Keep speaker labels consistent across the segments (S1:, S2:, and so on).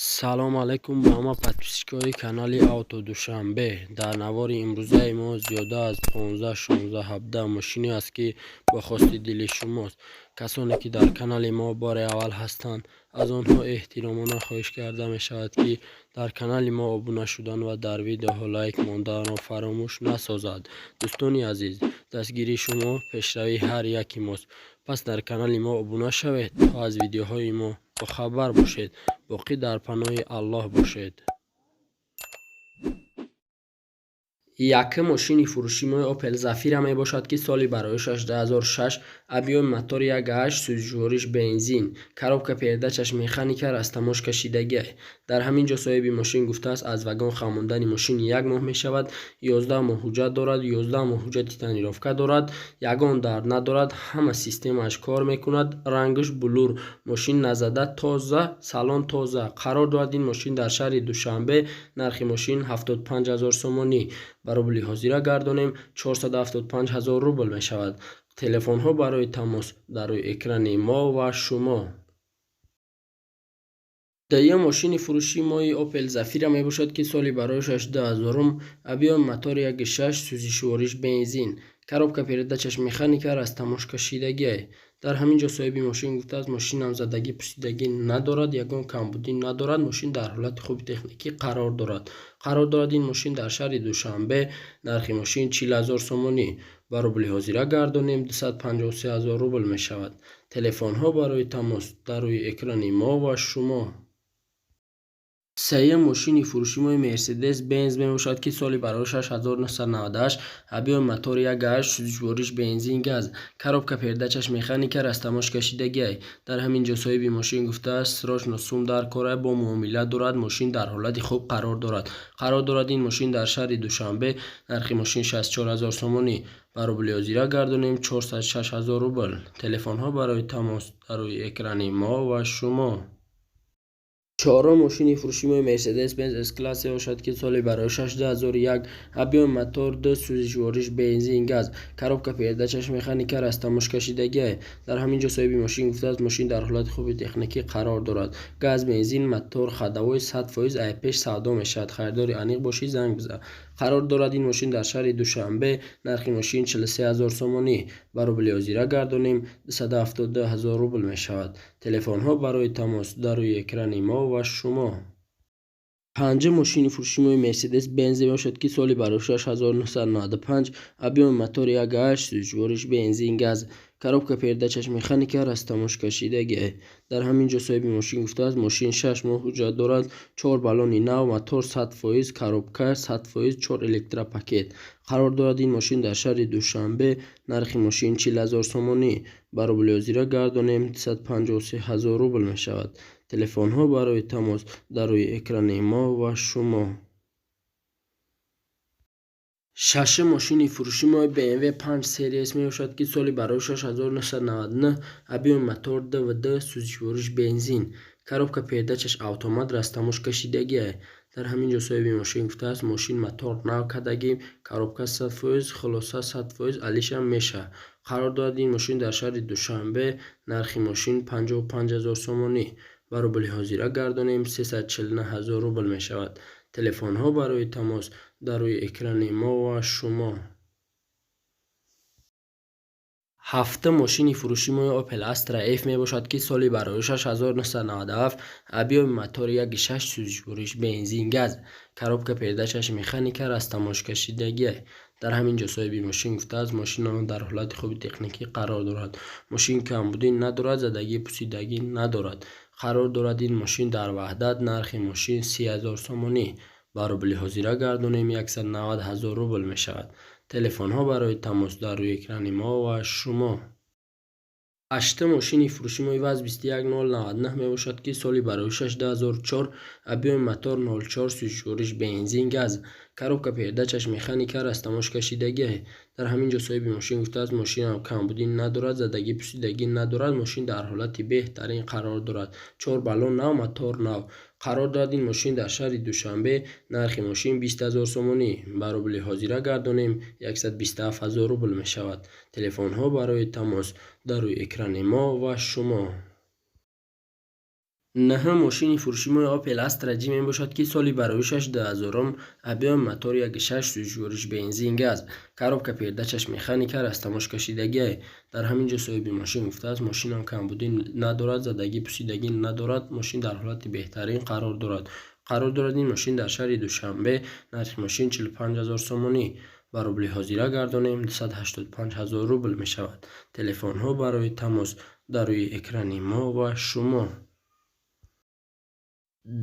S1: Салом алайкум ба ҳама подписчикои канали Авто Душанбе. Дар навори имрӯзаи мо зиёда аз 15, 16, 17 мошине аст, ки бо хости дили шумост. Касоне ки дар канали мо бори аввал ҳастанд, аз онҳо эҳтиромона хоҳиш карда мешавад, ки дар канали мо обуна шудан ва дар видеоҳо лайк монданро фаромӯш насозад. Дӯстони азиз, дастгирии шумо пешравии ҳар яки мост. Пас дар канали мо обуна шавед, то аз видеоҳои мо бохабар бошед. Боқӣ дар паноҳи Аллоҳ бошед. Якум мошини фурӯши мои Opel Zafira мебошад, ки соли бароишаш 2006, объёми мотор 1,8, сӯзишвориш бензин, коробка передачаш механика, растаможка кашидагиа. Дар ҳамин ҷо соҳиби мошин гуфтааст, аз вагон хамондани мошин як моҳ мешавад, 11 моҳ ҳуҷҷат дорад, 11 моҳ ҳуҷҷати тонировка дорад, ягон дард надорад, ҳама системааш кор мекунад, рангаш булур, мошин назада, тоза, салон тоза. Қарор дорад ин мошин дар шаҳри Душанбе. Нархи мошин 75 ҳазор сомонӣ. Ба рубли ҳозира гардонем, 475 ҳазор рубл мешавад. Телефонҳо барои тамос дар рӯи экрани мо ва шумо. Дуюм мошини фурӯшии мои Opel Zafira мебошад, ки соли бароишаш 2000, объёми мотор 1,6, сӯзишвориш бензин, коробка передачаш механика, растаможка шидагиа. Дар ҳамин ҷо соҳиби мошин гуфтааст, мошинам задагӣ пусидагӣ надорад, ягон камбудӣ надорад, мошин дар ҳолати хуби техникӣ қарор дорад. Қарор дорад ин мошин дар шаҳри Душанбе. Нархи мошин 40 ҳазор сомонӣ. Ба рубли ҳозира гардонем, 253 ҳазор рубл мешавад. Телефонҳо барои тамос дар рӯи экрани мо ва шумо. Сеюм мошини фурӯши мои Мерседес Бенз мебошад, ки соли бароишаш 1998, объёми мотор 1,8, сӯзишвориш бензин, газ, коробка передачаш механика, растаможка кашидагиа. Дар ҳамин ҷо соҳиби мошин гуфтааст, срочно сум дар кора, бо муомила дорад, мошин дар ҳолати хуб қарор дорад. Қарор дорад ин мошин дар шаҳри Душанбе. Нархи мошин 64 ҳазор сомонӣ. Ба рубли ҳозира гардонем, 406 ҳазор рубл. Телефонҳо барои тамос дар рӯи экрани мо ва шумо. Чорум мошини фурӯши мои Мерседес Бенз С-класс мебошад, ки соли бароишаш 2001, объёми мотор 2, сӯзишвориш бензин, газ, коробка передачаш механика, растаможка кашидагиа. Дар ҳамин ҷо соҳиби мошин гуфтааст, мошин дар ҳолати хуби техникӣ қарор дорад, газ, бензин, мотор ходовой 100% ай пеш савдо мешавад. Харидори аниқ бошӣ, занг бизан. Қарор дорад ин мошин дар шаҳри Душанбе. Нархи мошин 43 ҳазор сомонӣ. Ба рубли ҳозира гардонем, 272 ҳазор рубл мешавад. Телефонҳо барои тамос дар рӯи экрани мо ва шумо. Панҷум мошини фурӯши мои Мерседес Бенз мебошад, ки соли бароишаш 1995, объёми мотор 1,8, сӯзишвориш бензин, газ, коробка передачаш механика, растаможка кашидагиа. Дар ҳамин ҷо соҳиби мошин гуфтааст, мошин 6 моҳ ҳуҷҷат дорад, чор баллони нав, мотор 100%, коробка 100%, чор электропакет. Қарор дорад ин мошин дар шаҳри Душанбе. Нархи мошин 40 ҳазор сомонӣ. Ба рубли ҳозира гардонем, 253 ҳазор рубл мешавад. Телефонҳо барои тамос дар рӯи экрани мо ва шумо. Шашум мошини фурӯши мои BMW 5 Series мебошад, ки соли бароишаш 1999, объёми мотор 2,2, сӯзишвориш бензин, коробка передачаш автомат, растаможка кашидагиа. Дар ҳамин ҷо соҳиби мошин гуфтааст, мошин мотор нав кардагӣ, коробка 100%, хулоса 100% алишам мешавад. Қарор дорад ин мошин дар шаҳри Душанбе. Нархи мошин 55 ҳазор сомонӣ. Ба рубли ҳозира гардонем, 349 ҳазор рубл мешавад. Телефонҳо барои тамос дар рӯи экрани мо ва шумо. Ҳафтум мошини фурӯши мои Opel Astra F мебошад, ки соли бароишаш 1997, объёми мотор 1,6, сӯзишвориш бензин, газ, коробка передачаш механика, растаможка кашидагиа. Дар ҳамин ҷо соҳиби мошин гуфтааст, мошин дар ҳолати хуби техникӣ қарор дорад, мошин камбудӣ надорад, задагӣ пусидагӣ надорад. Қарор дорад ин мошин дар Ваҳдат. Нархи мошин 30 ҳазор сомонӣ. Ба рубли ҳозира гардонем, 190 ҳазор рубл мешавад. Телефонҳо барои тамос дар рӯи экрани мо ва шумо. Ҳаштум мошини фурӯши мои ВАЗ 21099 мебошад, ки соли бароишаш 2004, объёми мотор 0,4, сӯзишвориш бензин, газ, коробка передачаш механика, растаможка кашидагиа. Дар ҳамин ҷо соҳиби мошин гуфтааст, мошинам камбудӣ надорад, задагӣ пусидагӣ надорад, мошин дар ҳолати беҳтарин қарор дорад, чор баллон нав, мотор нав. Қарор дорад ин мошин дар шаҳри Душанбе. Нархи мошин 20 ҳазор сомонӣ. Ба рубли ҳозира гардонем, 127 ҳазор рубл мешавад. Телефонҳо барои тамос дар рӯи экрани мо ва шумо. Наҳум мошини фурӯшимои Opel Astra J мебошад, ки соли бароишаш 2000-ум, объёми мотор 1,6, сӯзишвориш бензин газ, коробка передачаш механика, растаможкашидагиай. Дар ҳамин ҷо соҳиби мошин гуфтааст, мошинам камбудӣ надорад, задагӣ пусидагӣ надорад, мошин дар ҳолати беҳтарин қарор дорад. Қарор дорад ин мошин дар шаҳри Душанбе. Нархи мошин 45 ҳазор сомонӣ. Ба рубли ҳозира гардонем, 285 ҳазор рубл мешавад. Телефонҳо барои тамос дар рӯи экрани мо ва шумо.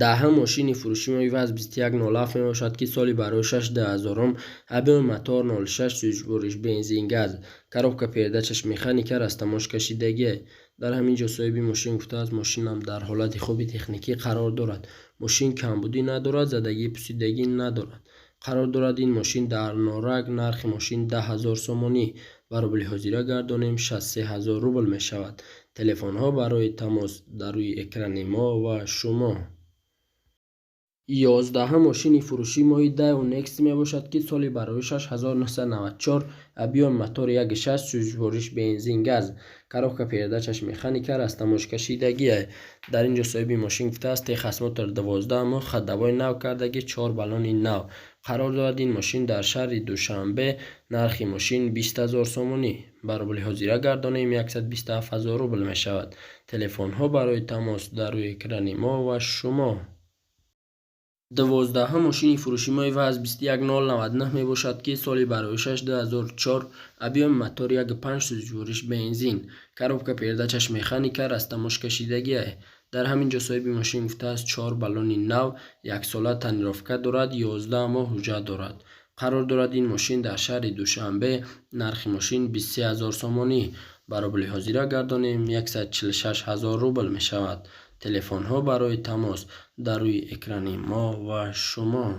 S1: Даҳум мошини фурӯшимои ВАЗ 2107 мебошад, ки соли бароишаш 2000-ум, объёми мотор 0,6, сӯзишвориш бензин газ, коробка передачаш механика, растаможкашидагиай. Дар ҳамин ҷо соҳиби мошин гуфтааст, мошинам дар ҳолати хуби техникӣ қарор дорад, мошин камбудӣ надорад, задагӣ пусидагӣ надорад. Қарор дорад ин мошин дар Норак. Нархи мошин 10 ҳазор сомонӣ. Ба рубли ҳозира гардонем, 63 ҳазор рубл мешавад. Телефонҳо барои тамос дар рӯи экрани мо ва шумо. 11-ум мошини фурӯшии моҳи Daewoo Nexia мебошад, ки соли бароишаш 1994, объёми мотор 1,6, сӯзишвориш бензин газ, коробка передачаш механика, растаможкашидагиай. Дар ин ҷо соҳиби мошин гуфтааст, техосмотр 12 моҳ, ходовой нав кардагӣ, чор баллони нав. Қарор дорад ин мошин дар шаҳри Душанбе. Нархи мошин 20 ҳазор сомонӣ. Ба рубли ҳозира гардонем, 127 ҳазор рубл мешавад. Телефонҳо барои тамос дар рӯи экрани мо ва шумо. 12-ум мошини фурӯшимои ВАЗ 21099 мебошад, ки соли бароишаш 2004, объёми мотор 1,5, сӯзишвориш бензин, коробка передачаш механика, растаможкашидагиай. Дар ҳамин ҷо соҳиби мошин гуфтааст, чор баллони нав, яксола тонировка дорад, 11 моҳ ҳуҷҷат дорад. Қарор дорад ин мошин дар шаҳри Душанбе. Нархи мошин 23 ҳазор сомонӣ. Ба рубли ҳозира гардонем, 146 ҳазор рубл мешавад. Телефонҳо барои тамос дар рӯи экрани мо ва шумо.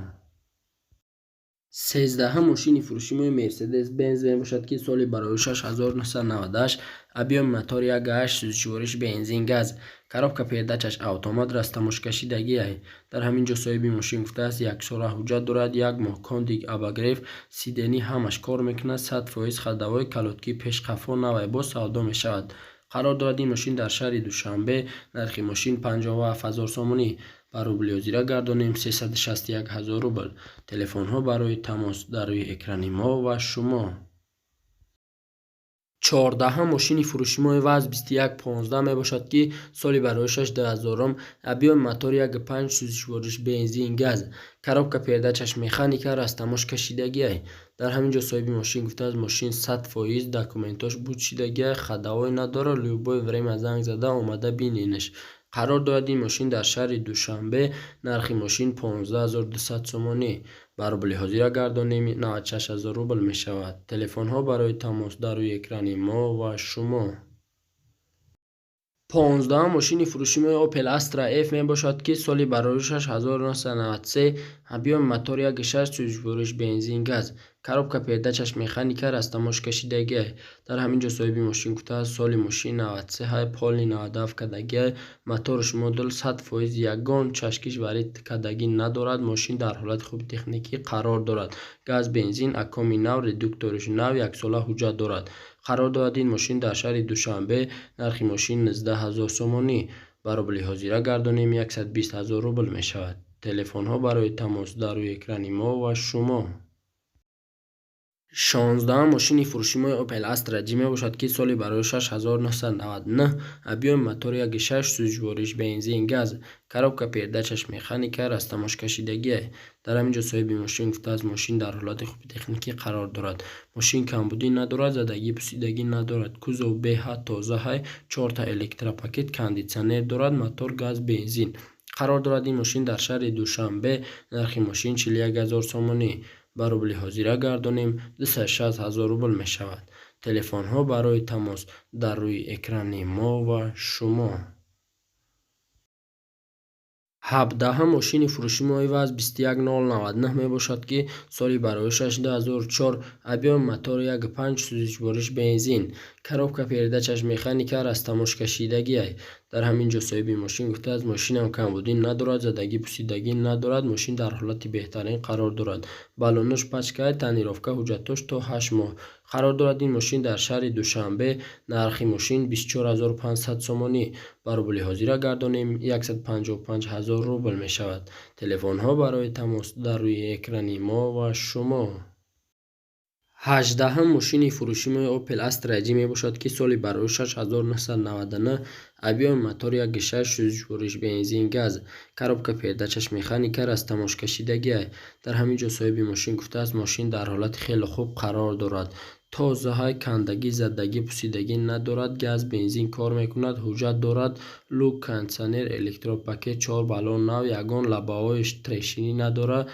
S1: 13-ум мошини фурӯшимои Мерседес Бенз мебошад, ки соли бароишаш 1998, объёми мотор 1,8, сӯзишвориш бензин газ, коробка передачаш автомат, растаможкашидагиай. Дар ҳамин ҷо соҳиби мошин гуфтааст, яксола ҳуҷҷат дорад, як моҳ кондик, обогрев сиденья ҳамаш кор мекунад, 100%, ходовой, колодки пешқафо навай, боз савдо мешавад. Қарор дорад ин мошин дар шаҳри Душанбе. Нархи мошин 57 ҳазор сомонӣ. Ба рубли ҳозира гардонем, 361 ҳазор рубл. Телефонҳо барои тамос дар рӯи экрани мо ва шумо. 14-ум мошини фурӯшимои ВАЗ 2115 мебошад, ки соли бароишаш 2000-ум, объёми мотор 1,5, сӯзишвориш бензин газ, коробка передачаш механика, растаможкашидагиай. Дар ҳамин ҷо соҳиби мошин гуфтааст, мошин 100%, документош буд шидагиай, ходовой надорад, любое время занг зада омада биненаш. Қарор дорад ин мошин дар шаҳри Душанбе. Нархи мошин 15 200 сомонӣ. Ба рубли ҳозира гардонем, 96 ҳазор рубл мешавад. Телефонҳо барои тамос дар рӯи экрани мо ва шумо. 15-ум мошини фурӯшимои Opel Astra F мебошад, ки соли бароишаш 1993, объёми мотор 1,6, сӯзишвориш бензин газ, коробка передачаш механика, растаможкашидагиай. Дар ҳамин ҷо соҳиби мошин гуфтааст, соли мошин 93 ҳай, полный 97 кардагиай, моторш модул 100%, ягон чашкиш варид кардагӣ надорад, мошин дар ҳолати хуби техникӣ қарор дорад, газ бензин, акоми нав, редукториш нав, яксола ҳуҷҷат дорад. Қарор дорад ин мошин дар шаҳри Душанбе. Нархи мошин 19 ҳазор сомонӣ. Ба рубли ҳозира гардонем, 120 ҳазор рубл мешавад. Телефонҳо барои тамос дар рӯи экрани мо ва шумо. 16-ум мошини фурӯшимои Opel Astra J мебошад, ки соли бароишаш 1999, объёми мотор 1,6, сӯзишвориш бензин газ, коробка передачаш механика, растаможкашидагиай. Дар ҳамин ҷо соҳиби мошин гуфтааст, мошин дар ҳолати хуби техникӣ қарор дорад, мошин камбудӣ надорад, задагӣ пусидагӣ надорад, кузов беҳад тоза ҳай, чорта электропакет, кондитсионер дорад, мотор газ бензин. Қарор дорад ин мошин дар шаҳри Душанбе. Нархи мошин 41 ҳазор сомонӣ. Ба рубли ҳозира гардонем, 260 ҳазор рубл мешавад. Телефонҳо барои тамос дар рӯи экрани мо ва шумо. 17-ум мошини фурӯшимои ВАЗ 21099 мебошад, ки соли бароишаш 2004, объёми мотор 1,5, сӯзишвориш бензин, коробка передачаш механика, растаможкашидагиай. Дар Дар ҳамин ҷо соҳиби мошин гуфтааст, мошинам камбудӣ надорад, задагӣ пусидагӣ надорад, мошин дар ҳолати беҳтарин қарор дорад. Баллонош пачкай, тонировка, ҳуҷҷатош то 8 моҳ. Қарор дорад ин мошин дар шаҳри Душанбе. Нархи мошин 24 500 сомонӣ. Ба рубли ҳозира гардонем, 155 ҳазор рубл мешавад. Телефонҳо барои тамос дар рӯи экрани мо ва шумо. 18-ҳам мошини фурӯшии Opel Astra J мебошад, ки соли барои 1999, объёми мотор 1,6, сӯзишвориш бензин, газ, коробка передачаш механика, растаможкашидагиай. Дар ҳамин ҷо соҳиби мошин гуфтааст, мошин дар ҳолати хеле хуб қарор дорад, тозаҳай, кандагӣ, задагӣ, пусидагӣ надорад, газ, бензин кор мекунад, ҳуҷҷат дорад, люк, кондитсионер, электропакет, чор баллон нав, ягон лобовой трещина надорад.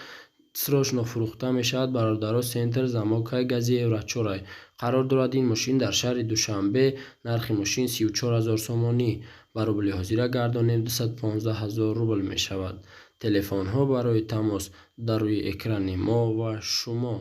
S1: Срочно фурӯхта мешавад, бародаро. Центр замокай, гази евро чорай. Қарор дорад ин мошин дар шаҳри Душанбе. Нархи мошин 34 000 сомонӣ. Ба рубли ҳозира гардонем, 215 ҳазор рубл мешавад. Телефонҳо барои тамос дар рӯи экрани мо ва шумо.